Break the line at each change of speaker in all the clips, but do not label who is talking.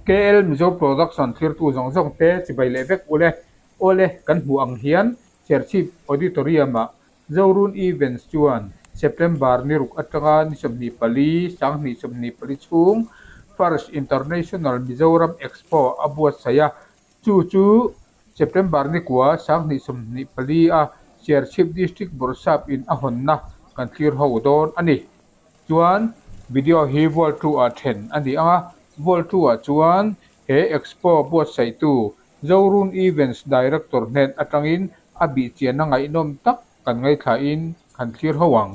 KL Mizo Production thlirtu zawng zawng te chibai leh vek ule. Awle, kan hmuh ang hian Serchhip Auditorium-ah Zorun Events chuan September ni ruk atanga ni 24, 2024 chhung First International Mizoram Expo a buatsaih a, chu chu September ni kua 2024 a Serchhip District Bawrhsap in a hawnna kan thlir ho dawn a ni. Chuan video hi Vualtu ah then a ni ang a, Vualtu ah chuan he Expo buatsaihtu Zorun Events Director hnen atangin a bihchianna ngaihnawm tak kan ngaithlain kan thlir ho ang.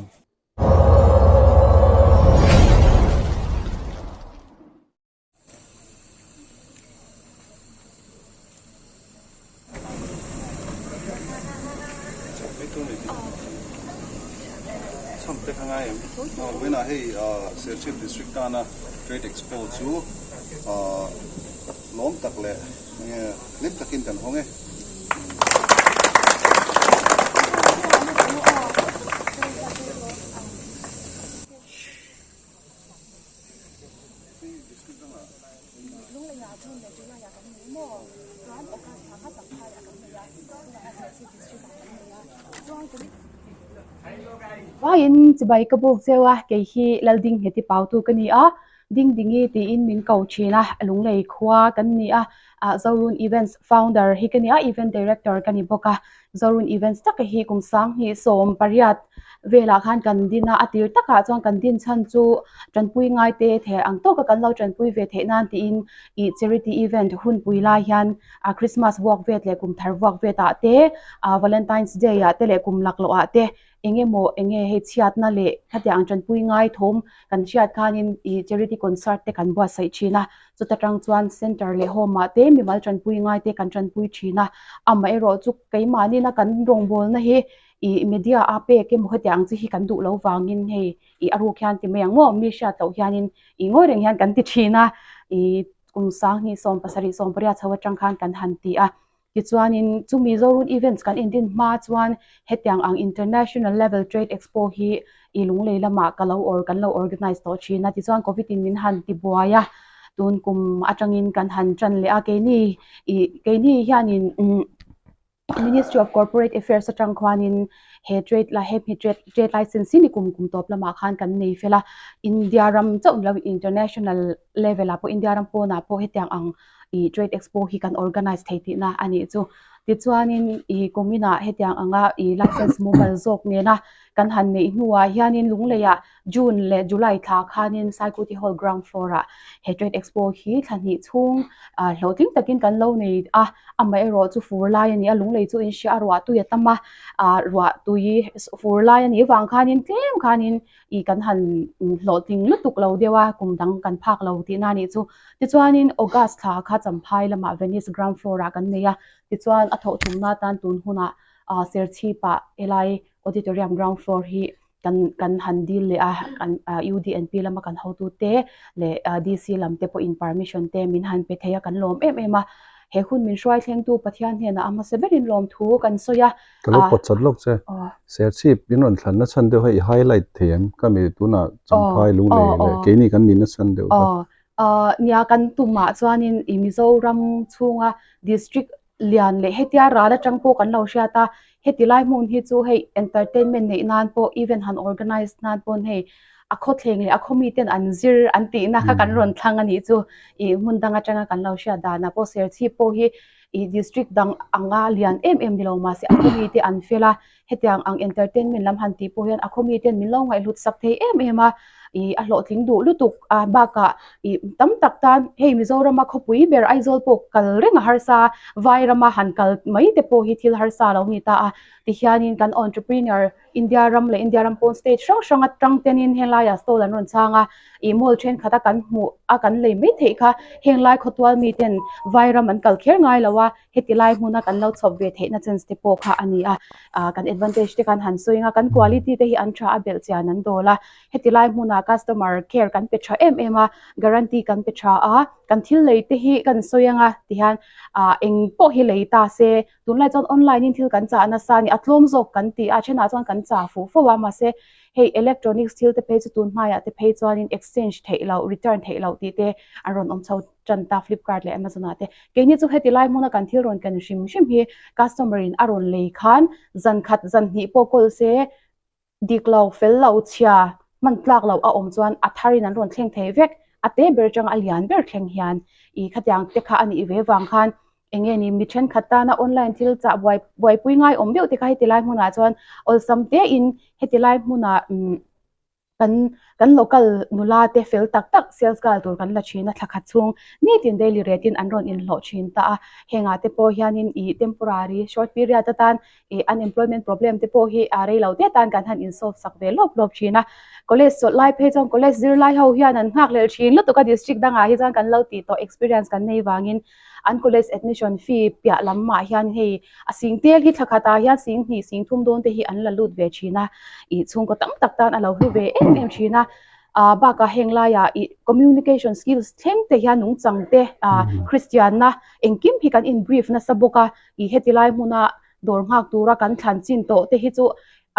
Chhamte kha ngai em? Vawiinah hei Serchhip District tana Trade Expo chu lawm tak leh enge hlim takin kan hawng e.
Vaiin chibai ka buk cheu a, kei hi Laldingheti Pautu ka ni a, Dingdingi tiin min ko thin a, Lunglei khua kan ni a, Zorun Events founder hi ka ni a, event director ka ni bawk a. Zorun Events taka hi kum 2018 velah khan kan din a, a tir takah chuan kan din chhan chu tanpui ngai te thei ang tawka kan lo tanpui ve theih nan tiin ih charity event hunpui lai hian ah Christmas vuak vet leh kum thar vuak vet ah te ah Valentine's Day ah te leh kum laklawh ah te eng emaw eng nge hei chhiatna leh khatiang ang tanpui ngai thawm kan hriat khanin ih charity concert te kan buatsaih thin a. Chuta tang chuan centre leh home ah te mimal tanpui ngai te kan tanpui thin a, amaherawh chu keimahni na kan rawngbawlna hi ih media a pek emaw hetiang ang chi hi kan duh lo vangin hei ih a ruk hian ti mai ang maw mi hriat loh hianin ih ngawi reng hian kan ti thin a, ih kum 2017 18 chho atang khan kan han ti a. Tichuanin chumi Zorun Events kan indin hma chuan hetiang ang International Level Trade Expo hi i Lunglei lamah ka lo or kan lo organize tawh thin a. Tichuan Covid in min han ti buai a, tun kum atangin kan han tan leh a. Keini i keini hianin Ministry of Corporate Affairs atang khuanin he trade la he hmi trade trade license hi ni kum kum tawp lamah khan kan nei fel a. India ram chauh ni loin international level ah pawh India ram pawnah pawh hetiang ang ih trade expo hi kan organize thei tihna a nih chu. Tichuanin ih kuminah hetiang anga ih license mumal zawk nena kan han neih hnuah hianin Lungleiah June leh July thla khanin Saikuti Hall ground floor ah he trade expo hi thla hnih chhung ah hlawhtling takin kan lo nei a, amaherawh chu fur lai a ni a, Lunglei chu in hria a ruah tui a tam a, ah ruah tui fur lai a nih vang khanin tlem khanin ih kan han hlawhtling lutuk lo deuh a, kum dang kan phak lo tihna a nih chu. Tichuanin August thla kha Champhai lamah Venice ground floor ah kan nei a, tichuan a thawh thumna atan tun hunah ah Serchhip ah helai auditorium ground floor hi kan kan han dil leh a, kan ah UDNP lama kan hotu te leh ah DC lam te pawhin permission te min han pe thei a, kan lawm em em a. He hun min hruai thlengtu Pathian hnenah a hmasa berin lawmthu kan sawi a.
Ka lo pawt chat lawk che. Serchhip in rawn thlanna chhan deuh hei i highlight thei em? Ka mi tunah Champhai Lunglei leh keini kan nihna chhan deuh kha.
Nia kan tumah chuanin i Mizoram chhunga district lian leh hetia ral atang pawh kan lo hriat a, heti lai hmun hi chu hei entertainment neih nan pawh event han organize nan pawn hei a khawthleng leh a khaw miten an zir an tihna kha kan rawn thlang a nih chu. I hmun dang atanga kan lo hriat danah pawh Serchhip pawh hi ih district dang anga lian em em ni lo mahse a khaw mite an fel a, hetiang ang entertainment lam han tih pawh hian a khaw miten min lo ngaihhlut sak thei em em a, ih a hlawhtling duh lutuk a bakah ih tam tak tan hei Mizorama khawpui ber Aizawl pawh kal reng a harsa Vairama han kal mai te pawh hi thil harsa lo ni ta a, tihianin kan entrepreneur India ram leh India ram pawn state hrang hrang atang tenin henglaiah stall an rawn chhang a, ih mall thenkhat a kan hmuh a kan lei mai theih kha henglai khawtual miten Vairam an kal kher ngai lo a, heti lai hmuna kan lo chhawp ve theihna chance te pawh kha a ni a, ah kan advantage te khan han sawi ang a, kan quality te hi an tha a belh chian an dawl a, heti lai hmuna. hmunah customer care kan pe tha em em a, guarantee kan pe tha a, kan thil lei te hi kan sawi anga tihian ah eng pawh hi lei ta se, tunlai chuan online in thil kan chah nasa a ni, a tlawm zawk kan ti a, thenah chuan kan chah fuh fo a, mahse hei electronics thil te phei chu tun hmaiah te phei chuanin exchange theih loh, return theih loh tih te an rawn awm chho tan ta Flipkart leh Amazon ah te. Keini chu heti lai hmuna kan thil rawn ken hrim hrim hi customer in a rawn lei khan zan khat zan hnih pawh kawl se dik lo, fel lo, chhia, hman tlak loh a awm chuan a thar in an rawn thleng thei vek. A te ber atanga a lian ber thleng hian ih khatiang te kha a nih ve vang khan eng nge ni mi thenkhat tana online thil chah buai buaipui ngai awm deuh te kha heti lai hmunah chuan awlsam te in heti lai hmunah umm kan kan local nula te fel tak tak sales girl tur kan la thin a thla khat chhung nitin daily rate in an rawn inhlawh thin ta a hengah te pawh hianin ih temporary short period atan ih unemployment problem te pawh hi a rei lo te tan kan han in solve sak ve lawp lawp thin a college chawlh lai phei chuan college zirlai ho hian an nghak leh thin lutuk a district dangah hi chuan kan lo tih tawh experience kan nei vangin an college admission fee piah lam mah hian hei a sing tel hi thla khatah hian sing hnih sing thum dawn te hi an la lut ve thin a ih chhungkaw tam tak tan a lo hlu ve em em thin a ah bakah heng laiah ih communication skills thleng te hian nungchang te ah Christian na engkim hi kan in brief nasa bawk a ih heti lai hmuna dawr nghak tura kan thlan chin tawh te hi chu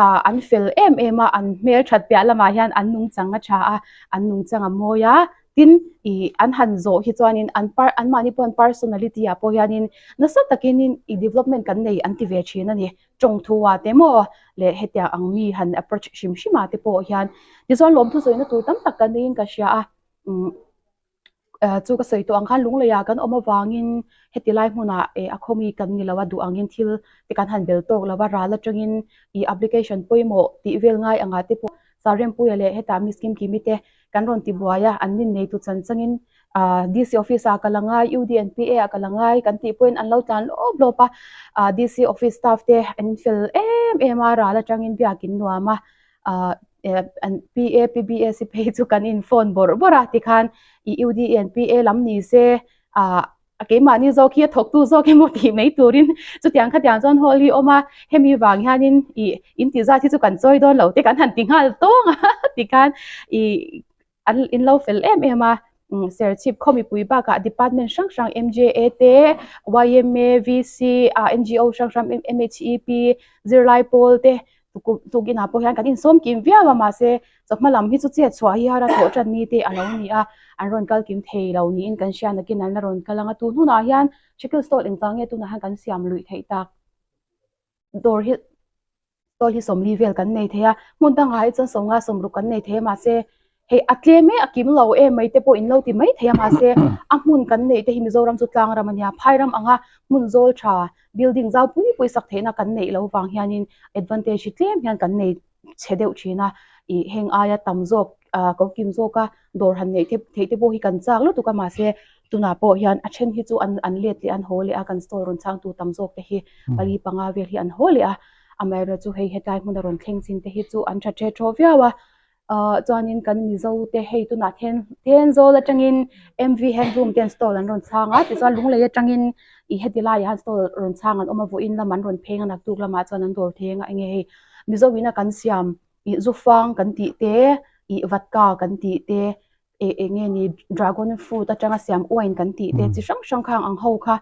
ah an fel em em a an hmel that piah lamah hian an nungchang a tha a an nungchang a mawi a tin ih an han zawh hi chuanin an par anmahni pawh an personality ah pawh hianin nasa takin ih development kan nei an ti ve thin a ni tawng thu ah te maw leh hetiang ang mi han approach hrim hrim ah te pawh hian tichuan lawmthu sawina tur tam tak kan neiin ka hria a umm chu ka sawi tawh ang khan lunglei ah kan awm avangin heti lai hmunah eh a khawmi kan ni lo a duh angin thil te kan han bel tawk lo a ral atangin ih application pawimawh tih vel ngai angah te pawh Sarempuia leh hetah Miss Kimkimi te kan rawn ti buai a, an nin neitu chan changin ah DC office ah ka la ngai, UDNPA ah ka la ngai kan tih pawhin an lo tlan lawp lawp a, ah DC office staff te an fel em em a, ral atangin biakin nuam a, ah an PA, PBS hi phei chu kan in phone bawrh bawrh a tikhan ih UDNPA lam ni se ah a keimahni zawk hi a thawktu zawk emaw tih mai turin chutiang khatiang chuan hall hi a awm a, hemi vang hianin ih in tih zat hi chu kan chawi dawn lo te kan han ti nghal tawng a tikhan ih an in lo fel em em a Serchhip khaw mipui bakah department hrang hrang M_J_A te Y_M_A V_C ah N_G_O hrang hrang M_H_E_P zirlai pawl te tukinah pawh hian kan insawm kim viau a mahse chawhma lam hi chu chet chhuah hi har a thawh tan ni te a lo ni a an rawn kal kim thei lo niin kan hria nakin an la rawn kal ang a tun hunah hian Shekel stall engvang nge tunah hian kan siam luih theih tak dawr hi stall hi sawmli vel kan nei thei a hmun dangah hi chuan sawmnga sawmruk kan nei thei a mahse hei a tlem e a kim lo em mai te pawh in lo ti mai thei a mahse a hmun kan neih te hi Mizoram chu tlang ram a nia phai ram anga hmun zawl tha building zau pui pui sak theihna kan neih loh vang hianin advantage hi tlem hian kan nei chhe deuh thin a ih heng aia tam zawk ah ko kim zawk a dawr han neih theih te pawh hi kan chak lutuk a mahse tunah pawh hian a then hi chu an an let leh an haw leh a kan stall rawn chhang tu tam zawk te hi pali panga vel hi an haw leh a amaherawhchu hei hetlai hmuna rawn thleng chin te hi chu an tha the thaw viau a. Ahh chuanin kan Mizo te hei tunah then Thenzawl atangin M_V handloom te an stall an rawn chhang a tichuan Lunglei atangin ih heti laiah hian stall rawn chhang an awm a vawiin lam an rawn pheng a naktuk lamah chuan an dawr theng a enge hei Mizo ina kan siam ih zufang kan tih te ih vatka kan tih te ih eng nge ni dragon fruit atanga siam wine kan tih te chi hrang hrang khang ang ho kha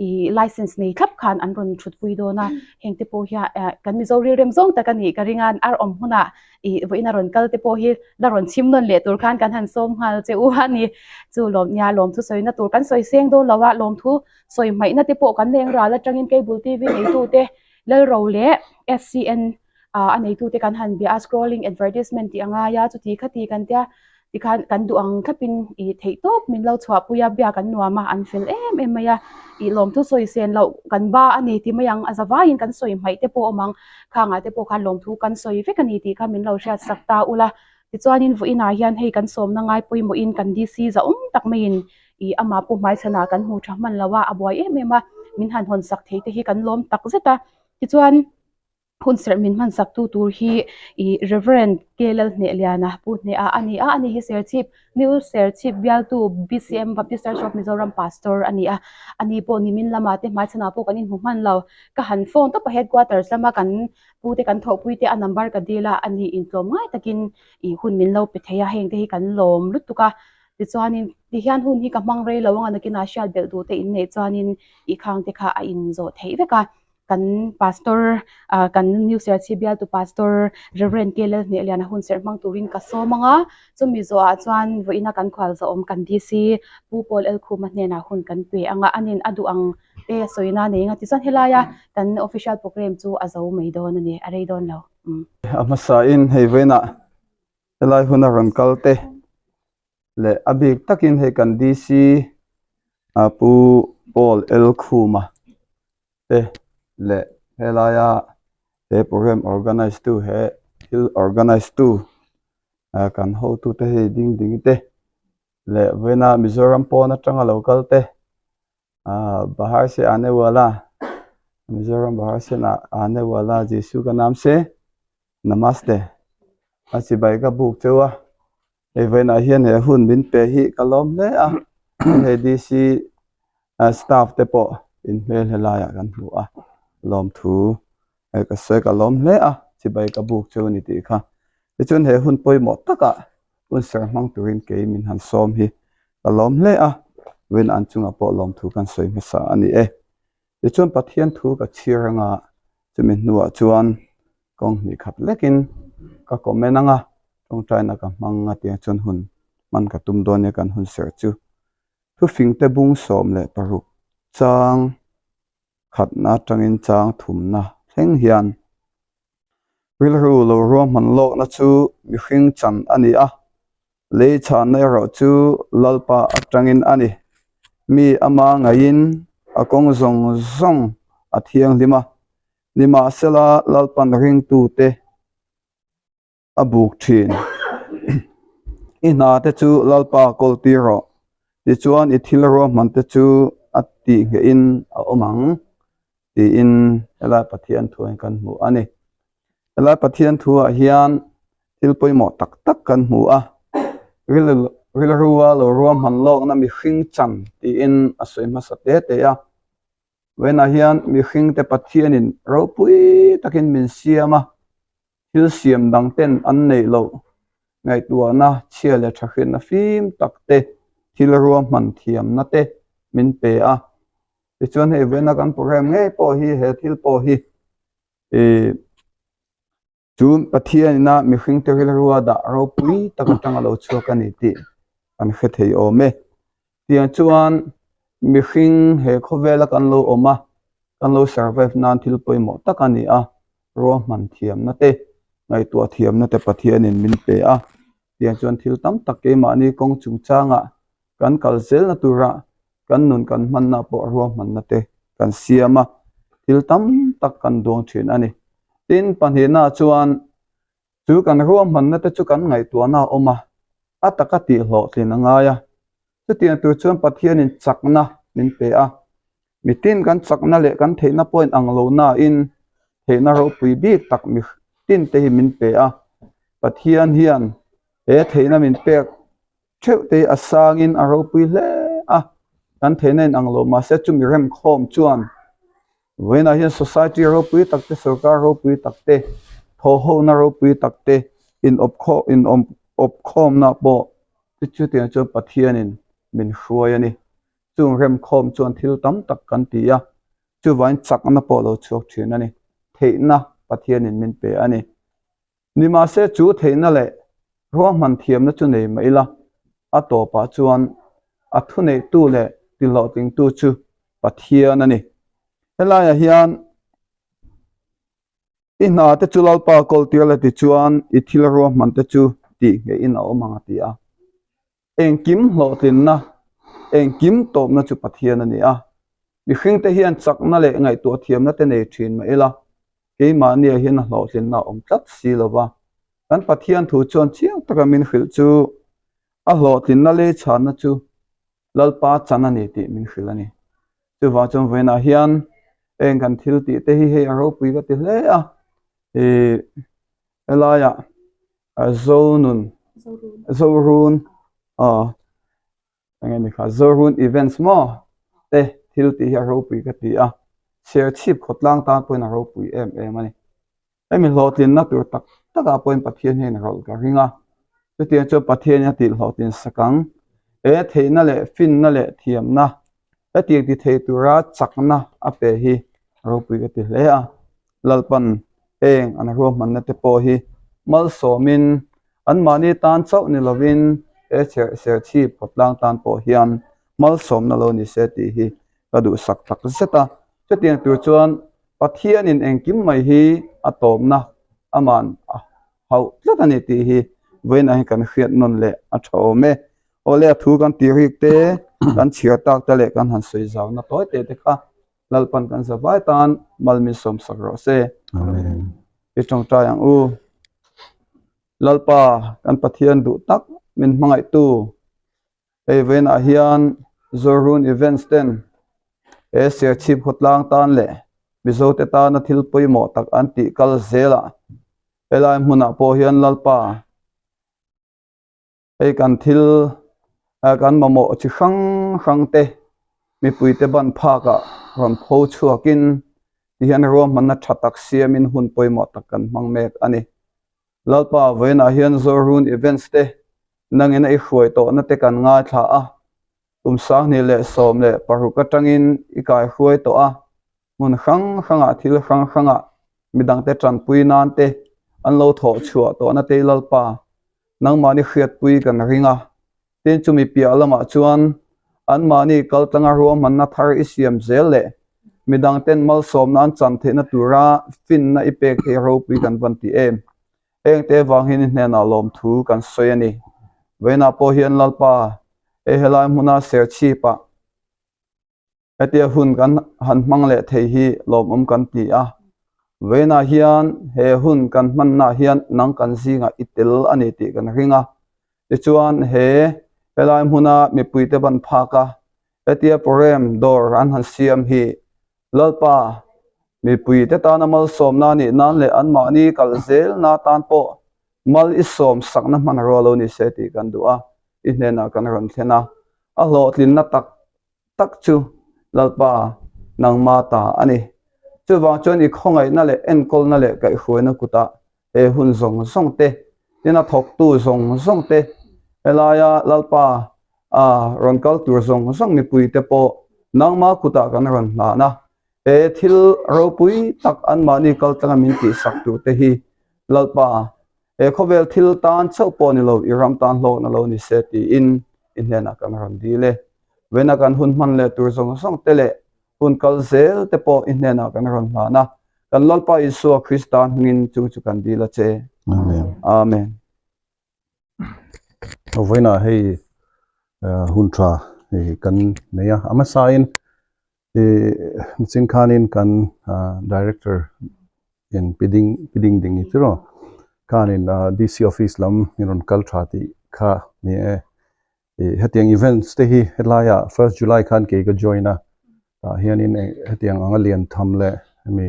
ih license nei thlap khan an rawn thut pui dawn a heng te pawh hian eh kan Mizo rilrem zawng tak a nih ka ring a ar awm hunah ih vawiin a rawn kal te pawh hi la rawn chhim nawn leh tur khan kan han sawm nghal che u a ni chu lawm nia lawmthu sawina tur kan sawi seng dawn lo a lawmthu sawi hmaihna te pawh kan leng ral atangin cable T_V neitu te Lalro leh S_C_N ah a neitute kan han bia a scrolling advertisement tih a ngai a chuti khati kan tia tikhan kan duh ang thlapin ih theih tawp min lo chhuahpui a biak an nuam a an fel em em mai a ih lawmthu sawi sen loh kan ba a ni ti mai ang a zavaiin kan sawi hmaih te pawh a awm ang khangah te pawh khan lawmthu kan sawi vek a ni tih kha min lo hriat sak ta ula tichuanin vawiinah hian hei kan sawmna ngai pawimawhin kan D_C zahawm tak maiin ih amah pawh hmaichhanah kan hmu tha hman lo a a buai em em a min han hawn sak thei te hi kan lawm tak zet a tichuan. Hun serh min hmansak tu tur hi ih Reverend K Lalhnehliana Pu Hneha a ni a, ani hi Serchhip New Serchhip bialtu BCM Baptist Church of Mizoram Pastor a ni a, ani pawh nimin lamah te hmaichhanah pawh kan inhmu hman lo. Ka han phone tawp a headquarters lama kan pu te kan thawhpui te a number ka dil a, ani intlawm ngai takin ih hun min lo pe thei a, heng te hi kan lawm lutuk a. Tichuanin tihian hun hi ka hmang rei lo ang a, nakinah hriat belh duh te inneih chuanin ih khang te kha a inzawh theih vek a. Kan pastor ah kan New Serchhip bialtu pastor Reverend K Lalhnehliana hun serh hmang turin ka sawm ang a, chumi zawhah chuan vawiina kan khual zawhawm kan DC Pu Paul Elkhuma hnenah hun kan pe ang a, anin a duh ang te sawina nei ang a tichuan helaia kan official programme chu a zo mai dawn a ni, a rei dawn lo.
A hmasain hei vawiinah helai huna rawn kal te leh a bik takin hei kan DC Pu Paul Elkhuma te leh helaia he programme organise tu he thil organise tu ah kan hotu te hei ding ding te leh vawiina Mizoram pawn atanga lo kal te ah bahar se aane wala Mizoram bahar se aane wala Jisu ka naam se namaste a chibai ka buk cheu a. Hei vawiinah hian he hun min pe hi ka lawm hle a, hei DC staff te pawh inhmel helaiah kan hmu a, lawmthu hei ka sawi ka lawm hle a, chibai ka buk chu a ni tih kha. Tichuan he hun pawimawh takah hun ser hmang turin kei min han sawm hi ka lawm hle a, vawiin an chungah pawh lawmthu kan sawi hmasa a ni e. Tichuan Pathian thu ka chhir anga chumi hnuah chuan kawng hnih khat lekin ka comment anga tawngtaina ka hmang a tiang chuan hun hman ka tum dawn nia kan hun serh chu. Thufingte bung 16 chang khatna atangin chang thumna thleng hian Rilru lo ruahman lawkna chu mihring chan a ni a, lei chhanna erawh chu Lalpa atangin a ni. Mi ama ngaiin a kawng zawng zawng a thianghlim a, nimahsela Lalpan ringtute a buk thin. I hna te chu Lalpa kawl tir rawh, tichuan i thil ruahman te chu a tihnghehin a awm ang. tiin helai Pathian thu ah hian kan hmu a ni. Helai Pathian thu ah hian thil pawimawh tak tak kan hmu a, rilrua lo ruahman lawkna mihring chan tiin a sawi hmasa te te a. Vawiinah hian mihringte Pathianin ropui takin min siam a, thil siam dang ten an neih loh ngaihtuahna chhia leh tha hriatna fim tak te, thil ruahman thiamna te min pe a. Tichuan hei vawiina kan program ngei pawh hi he thil pawh hi ih chu Pathian ina mihring te rilrua dah ropui tak atanga lo chhuak a ni tih kan hre thei awm e. Tiang chuan mihring he khawvela kan lo awm a, kan lo survive nan thil pawimawh tak a ni a, ruahman thiamna te, ngaihtuah thiamna te Pathianin min pe a. Tiang chuan thil tam tak keimahni kawng chungchangah kan kal zelna tura kan nun kan hmanna pawh ruahmanna te kan siam a, thil tam tak kan duang thin a ni. Tin, pahnihna chuan chu kan ruahmanna te chu kan ngaihtuahna a awm a, a taka tih hlawhtlin a ngai a. Chutiang tur chuan Pathianin chakna min pe a, mitin kan chakna leh kan theihna pawh inang lo nain theihna ropui bik tak mitin te hi min pe a. Pathian hian he theihna min pek theuh te hi a sangin a ropui hle a, kan theihna inang lo mahse chumi remkhawm chuan vawiinah hian society ropui tak te sorkar ropui tak te thawhhona ropui tak te inawp khawm inawp khawmna pawh chu chutiang chuan Pathianin min hruai a ni. Chung remkhawm chuan thil tam tak kan ti a, chuvangin chakna pawh lo chhuak thin a ni. Theihna Pathianin min pe a ni. Nimahse chu theihna leh ruahman thiamna chu nei mah ila, a tawpah chuan a thuneihtu leh tihlawhtlingtu chu Pathian a ni. Helaiah hian i hna te chu Lalpa kawl tir la tichuan i thil ruahman te chu tih ngeihin a awm ang a ti a. Engkim hlawhtlinna, engkim tawpna chu Pathian a ni a. Mihringte hian chakna leh ngaihtuah thiamna te nei thin mah ila, keimahniah hian a hlawhtlinna a awm tlat si lo va. Kan Pathian thu chuan chiang taka min hrilh chu a hlawhtlinna lei chhanna chu Lalpa chan a ni tih min hrilh a ni. Chuvang chuan vawiinah hian eng kan thil tih te hi hei a ropui ka ti hle a. Ih helaiah Zonun Zorun aw eng nge ni kha Zorun Events maw te thil tih hi a ropui ka ti a, Serchhip khawtlang tan pawhin a ropui em em a ni. Hemi hlawhtlinna tur tak takah pawhin Pathian hian rawlh ka ring a, chutiang chuan Pathian in a tih hlawhtlin sak ang. He theihna leh finna leh thiamna hetiang ti thei tura chakna a pe hi ropui ka ti hle a. Lalpan heng an ruahmanna te pawh hi malsawmin anmahni tan chauh ni lovin he Serchhip khawtlang tan pawh hian malsawmna lo ni se tih hi ka duhsak tak zet a. Chutiang tur chuan Pathianin engkim mai hi a tawpna aman a hauh tlat a ni tih hi vawiinah hian kan hriat nawn leh a tha awm e. Awle a thu kan tih rik te, kan chhiar tak te leh kan han sawi zauna tawi te te kha Lalpan kan za vai tan mal min sawmsak rawh se.
Amen.
I tawngtai ang u. Lalpa kan Pathian duh tak min hmangaihtu Hei vawiinah hian Zorun Events ten he Serchhip khawtlang tan leh Mizote tana thil pawimawh tak an tih kal zelah helai hmunah pawh hian Lalpa hei kan thil kan mamawh chi hrang hrang te mipuite ban phakah rawn pho chhuakin tihian ruahmanna tha tak siamin hun pawimawh tak kan hmang mek a ni. Lalpa vawiinah hian Zorun Events te Nangin a i hruai tawhna te kan ngaithla a, kum 2016 atangin i kaihruai tawh a, hmun hrang hrangah thil hrang hrangah midangte tanpui nan te an lo thawh chhuah tawhna te Lalpa, nangmahni hriatpui kan ring a, tin chumi piah lamah chuan anmahni kaltlanga ruahmanna thar i siam zel leh midangten malsawmna an chan theihna tura finna i pek hi ropui kan van ti em? Hengte vang hian i hnenah lawmthu kan sawi a ni. Vawiinah pawh hian Lalpa, hei helai hmuna Serchhipah hetia hun kan han hmang leh thei hi lawmawm kan ti a. Vawiinah hian he hun kan hmannaah hian nang kan zingah i tel a ni tih kan ring a. Tichuan he helai hmuna mipuite ban phak a, hetia program dawr an han siam hi Lalpa, mipuite tana malsawmna nih nan leh anmahni kal zelna tan pawh mal i sawm sakna hmanrua lo ni se tih kan duh a, i hnenah kan rawn thlen a. A hlawhtlinna tak tak chu Lalpa nangma ta a ni. Chuvang chuan i khawngaihna leh enkawlna leh kaihhruaina kutah he hun zawng zawng te, tin a thawktu zawng zawng te, helaia Lalpa a rawn kal tur zawng zawng mipuite pawh nangma kutah kan rawn hlan a, he thil ropui tak anmahni kal tlanga min tihsak tur te hi Lalpa he khawvel thil tan chauh pawh ni lo i ram tan hlawkna lo ni se tiin i hnenah kan rawn dil e. Vawiina kan hun hman leh tur zawng zawng te leh hun kal zel te pawh i hnenah kan rawn hlan a, kan Lalpa Isua Krista hmingin chu chu kan dil a che.
Amen.
Amen.
Vawiinah hei hun tha kan nei a, a hmasain nichin khanin kan director in pi ding pi ding ding i tiraw khanin DC office lam in rawn kal tha tih kha ni e. Ih hetiang events te hi helaiah first July khan kei ka join a tah hianin hetiang anga lian tham leh hemi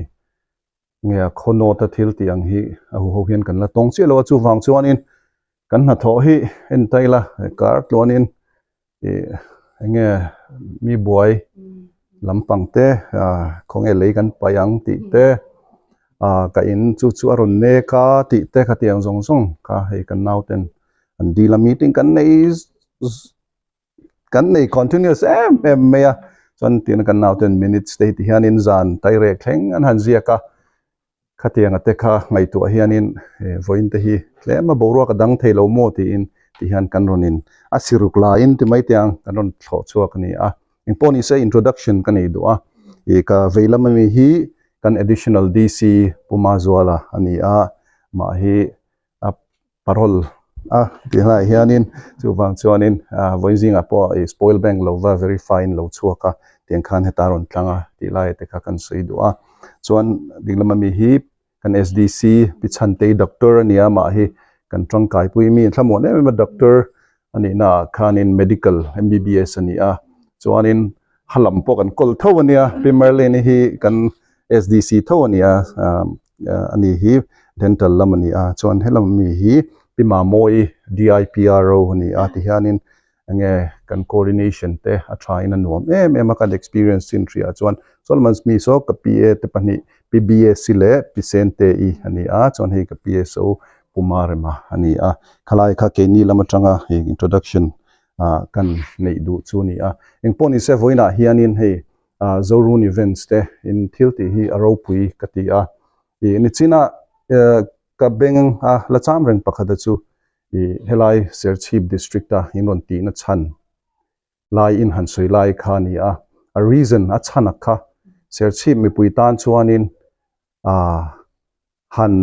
nge a khaw nawta thil tih ang hi a huho hian kan la tawng chiah lo a chuvang chuanin kan hnathawh hi en ta ila kar tluanin ih enge mi buai lampang te ah khawnge lei kan paih ang tih te ah ka in chu chu a rawn nek a tih te khatiang zawng zawng kha hei kan nauten an dil a meeting kan nei kan nei continuous em em mai a chuan tina kan nauten minutes te hi ti hianin zan tairek thleng an han ziak a khatianga te kha ngaihtuah hianin vawiin te hi tlem a boruak a dang thei lo maw tiin ti hian kan rawn in a siruk laiin ti mai teh ang kan rawn thlawh chhuak a ni a engpawh ni se introduction ka nei duh a ih ka vei lam ami hi kan additional D_C Puma Zuala a ni a mah hi a parole a tih hlaiah hianin chuvang chuanin ah vawiin zingah pawh ih spoil bank lova verify in lo chhuak a tiang khan heta a rawn tlang a tih lai te kha kan sawi duh a chuan dinglam ami hi kan S_D_C pi Chhantei doctor a ni a amah hi kan tangkaipui mi thlamuan em em a doctor a nihna ah khanin medical M_B_B_S a ni a chuanin ha lam pawh kan kawl tho a nia pi Merlin-i hi kan S_D_C tho a ni a ah. ani hi dental lam a ni a chuan helam mi hi Pi Mamawii DIPRO a ni a tihianin enge kan coordination te a tha in a nuam em em a kan experience chin hriah chuan Solomon Smith saw ka PA te pahnih Pi BSc leh Pi Sente-i a ni a chuan hei ka PSO Pu Marema a ni a khalai kha keini lam atanga hei introduction ah kan neih duh chu a ni a engpawh nise vawiinah hianin hei ah Zorun events te in thil tih hi a ropui ka ti a ih nichina eh ka beng a la cham reng pakhat a chu ih helai Serchhip district a in rawn tihna chhan lai in han sawi lai kha a ni a a reason a chhan a kha Serchhip mipui tan chuanin ah han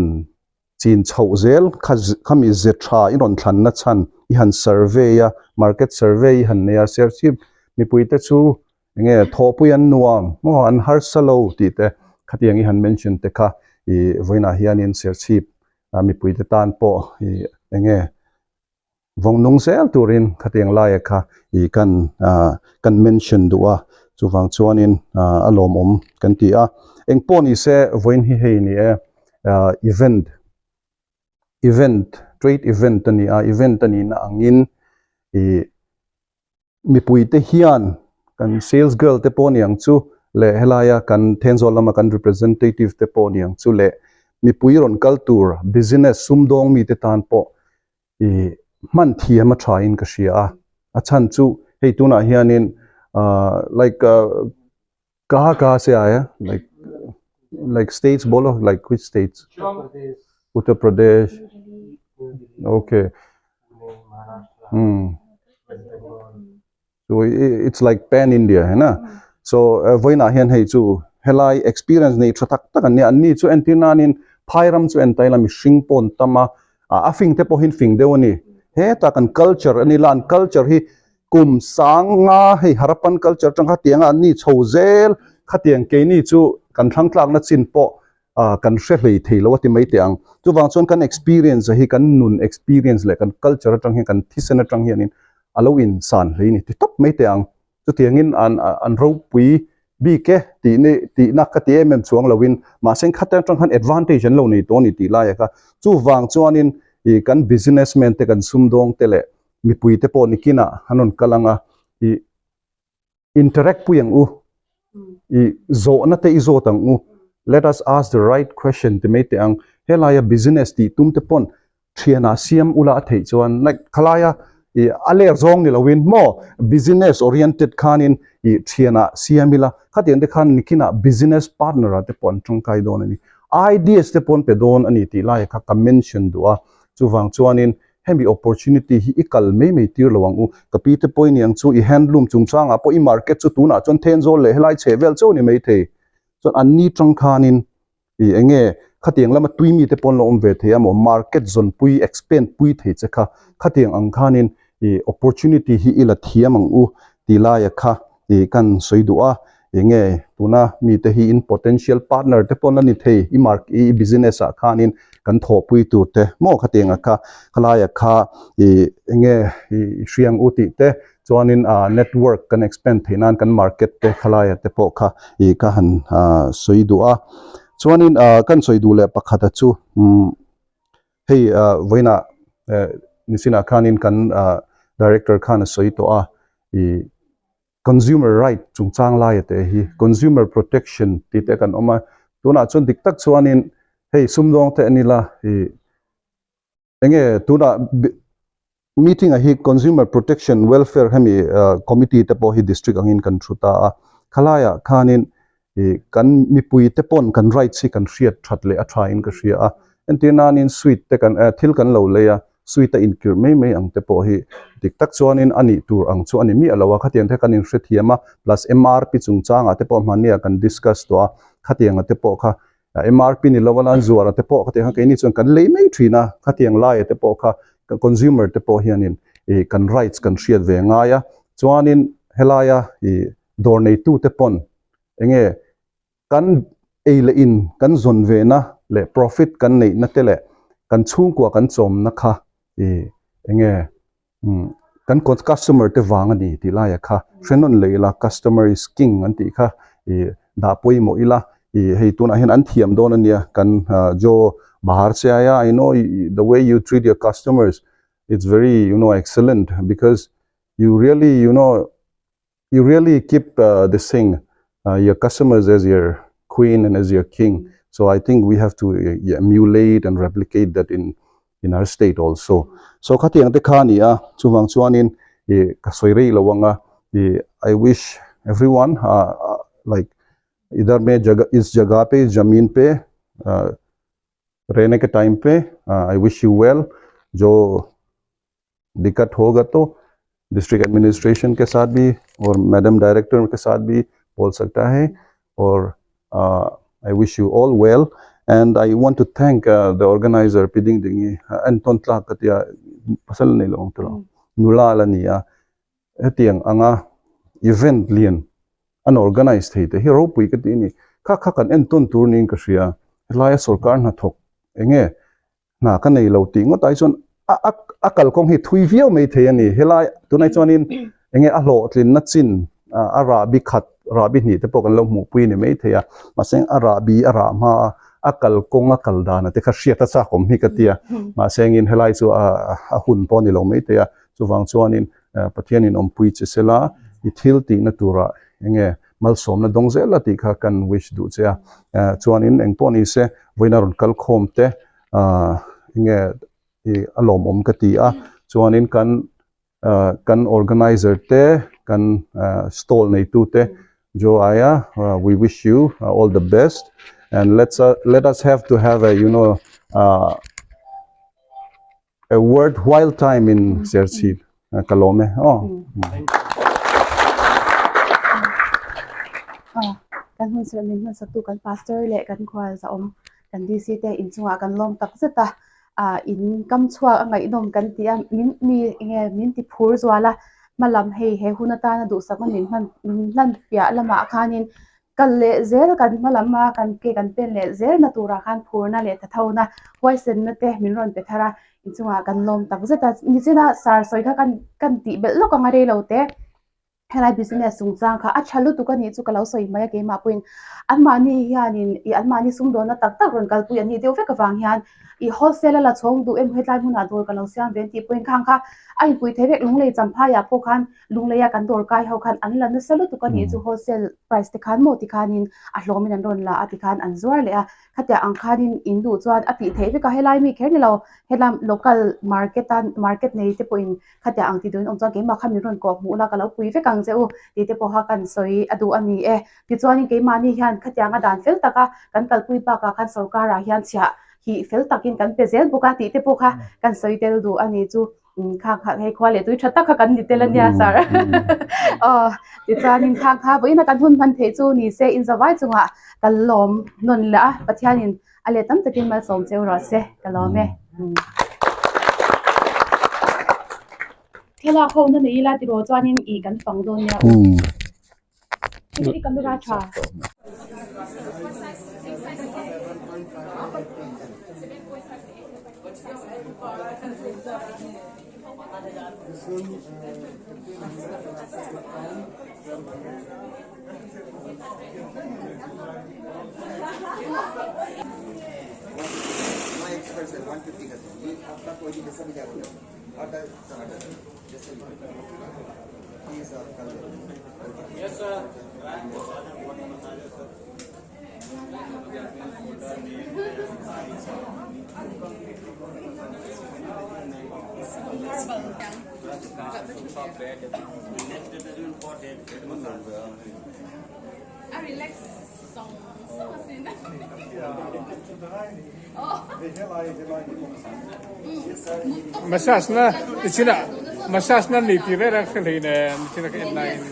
chin chhoh zel kha khami ze tha i rawn thlanna chhan i han survey a market survey i han nei a Serchhip mipui te chu enge thawhpui an nuam maw an harsa lo tih te khatiang i han mention te kha ih vawiinah hianin Serchhip mipui te tan pawh ih enge Vawng nung zel turin khatiang laia kha ih kan ah kan mention duh a, chuvang chuanin ah a lawmawm kan ti a. Eng pawh ni se vawiin hi hei ni e ah event event trade event a ni a, event a nihna angin ih Mipuite hian kan sales girl te pawh niang chu leh helaia kan Thenzawl lama kan representative te pawh niang chu leh mipui rawn kal tur business sumdawng mite tan pawh i hman thiam a tha in ka hria a, a chhan chu hei tunah hianin ah like kaha kaha se aia like like states bolo like which states Uttar Pradesh okay um so it's like pan India hai na so vawiinah hian hei chu helai experience nei tha tak tak an nia an ni chu entir nanin phai ram chu en taila mihring pawh an tam a a fing te pawh hi an fing deuh a ni hetah kan culture a ni la an culture hi Kum sang nga hei Harappan culture atang kha tianga an ni chho zel khatiang keini chu kan thlang tlakna chin pawh kan hre hlei thei lo a ti mai teh ang. Chuvang chuan kan experience hi kan nun experience leh kan culture atang hian kan thisen atang hianin a lo insan hlei ni ti tawp mai teh ang. Chutiangin an an ropui bik e tih ni tihna ka ti em em chuang loin mahse khata atang khan advantage an lo nei tawh a ni tih laia kha. Chuvang chuanin ih kan businessman te kan sumdawng te leh mipui te pawh nikinah an rawn kal ang a, ih interact pui ang u, ih zawhna te i zawt ang u, let us ask the right question ti mai teh ang, helaia business tih tum te pawn thianah siam ula a theih chuan like khalaia ih a ler zawng ni loin maw business oriented khanin ih thianah siam ila khatiang te khan nikinah business partner ah te pawh an tangkai dawn a ni, ideas te pawh an pe dawn a ni tih laia kha ka mention duh a, chuvang chuanin Hemi opportunity hi i kal mai mai tir lo ang u. Ka pi te pawh i ni ang chu, i handloom chungchangah pawh i market chu tunah chuan Thenzawl leh helai chheh vel chauh a ni maithei. Chuan an ni tang khanin i eng nge khatiang lama tui mite pawh an lo awm ve thei a maw, market zawnpui, expand pui thei che kha, khatiang ang khanin i opportunity hi i la thiam ang u ti laia kha i kan sawi duh a. Eng nge tuna mite hi in potential partner te pawh la ni thei i mark i business ah khanin kan thawhpui tur te maw khatiang ah kha khalaia kha i eng nge i hriang u tih te chuanin ah network kan expand theih nan kan market te khalaia te pawh kha i ka han ah sawi duh a chuanin ah kan sawi duh leh pakhat a chu umm hei ah vawiinah eh nisinah khanin kan ah director khan a sawi tawh a i. Consumer right chungchang laia te hi consumer protection tih te kan awm a, tunah chuan dik tak chuanin hei sumdawng te an ila ih enge tunah meeting ah hi consumer protection welfare hemi committee te pawh hi district angin kan thu ta a, khalaiah khanin ih kan mipui te pawn kan rights hi kan hriat that leh a tha in ka hria a, entir nanin sweet te kan eh thil kan lo lei a. Sweet a inkirh mai mai ang te pawh hi dik tak chuanin a nih tur ang chu a ni miah lo a, khatiang te kan inhrethiam a, plus MRP chungchangah te pawh hmania kan discuss tawh a, khatianga te pawh kha MRP ni lo a lan zuar a te pawh khatiang kha keini chuan kan lei mai thin a, khatiang laia te pawh kha consumer te pawh hianin ih kan rights kan hriat ve ngai a, chuanin helaia ih dawr neitute pawn enge Kan ei leh in kan zawn vena leh profit kan neihna te leh kan chhungkua kan chawmna kha i enge kan customer te vang a ni tih laia kha hre nawn leh ila customer is king an tih kha i dah pawimawh ila. Ih hei tunah hian an thiam dawn a nia kan jo bahar che aia I know the way you treat your customers it's very you know excellent because you really you know you really keep this thing your customers as your queen and as your king so I think we have to emulate and replicate that in in our state also so khatiang te kha a ni a chuvang chuanin ih ka sawi rei lo ang a ih I wish everyone ah like idhar me jaga is jaga pe is zameen pe ah rehne ke time pe I wish you well jo दिक्कत होगा तो district administration के साथ भी और madam director के साथ भी बोल सकता है और I wish you all well and I want to thank the organiser Pi Ding Dingi en tawn tlak ka tia pasal nei lo ang tilo nula la ni a hetiang anga event lian an organise thei te hi ropui ka ti a ni kha kha kan en tawn tur niin ka hria helaia sorkar hnathawk enge Hna ka nei lo tih ngawt ai chuan a a a kalkawng hi thui viau mai thei a ni. Helai tunah chuanin eng nge a hlawhtlinna chin a rahbi khat rahbi hnih te pawh kan lo hmuhpui a ni mai thei a. Mahse a rahbi a rah hma a a kalkawng a kal dan te kha hriat a chak awm hi ka ti a. Mahse engin helai chu a a hun pawh a ni lo mai thei a. Chuvang chuanin Pathianin awmpui che sela i thil tihna turah eng nge malsawmna dawng zel a tih kha kan wish duh che a. Chuanin eng pawh ni se vawiin a rawn kal khawm te ahh enge ih a lawmawm ka ti a chuanin kan ahh kan organizer te kan ahh stall neitu te Joe aia we wish you all the best and let's let us have to have a you know ahh a worthwhile time in Serchhip ka lawm e aw.
Kan hun serh min hman saktu kan pastor leh kan khual zahawm kan DC te inchungah kan lawm tak zet a, ah in kam chhuak a ngaihnawm kan ti a, min mi enge min ti phur zual a, hmalam hei he hun atana duhsakna min hman min hlan piah lamah khanin Kal leh zel kan hma lam a, kan ke kan pen leh zel na turah khan phurna leh thathona huaisenna te min rawn pe thar a, inchungah kan lawm tak zet a, nichina sar sawi kha kan kan tih belh lawk ang a rei lo te, helai business chungchang kha a tha lutuk a nih chu ka lo sawi mai a keimah pawhin anmahni hianin ih anmahni sumdawnna tak tak rawn kalpui an nih deuh vek avang hian ih wholesale a la chhawng duh em hetlai hmunah dawr ka lo siam ve an tih pawhin khang kha a inpui thei vek lunglei champhaiah pawh khan Lungleia kan dawr kai ho khan an la nasa lutuk a nih chu wholesale price te khan maw tikhanin a hlawmin an rawn la a tikhan an zuar leh a, khatiang ang khanin in duh chuan a tih theih vek a, helai mi kher ni lo helam local market a market nei te pawhin khatiang ang ti duhin awm chuan keimah kha min rawn kawh hmuh la ka lo pui vek ang che u tih te pawha kan sawi a duh a ni e. Tichuanin keimahni hian khatiang a dan fel taka kan kalpui bakah khan sorkarah hian chhiah hi fel takin kan pe zel bawk a tih te pawh kha kan sawi tel duh a ni chu. Khang kha hei khua leh tui tha tak kha kan ni tel a nia sir. Aw tichuanin khang kha vawiin a kan hun hman theih chu ni se inzawai chungah ka lawm nawn leh a Pathianin a let tam takin malsawm cheu rawh se ka lawm e. Thlalak ho na nei ila tiraw chuanin ih kan fang dawn nia u. I camera tha.
Massage na nichina massage na nei tih reng reng hre hlei nen nichina ka en laiin.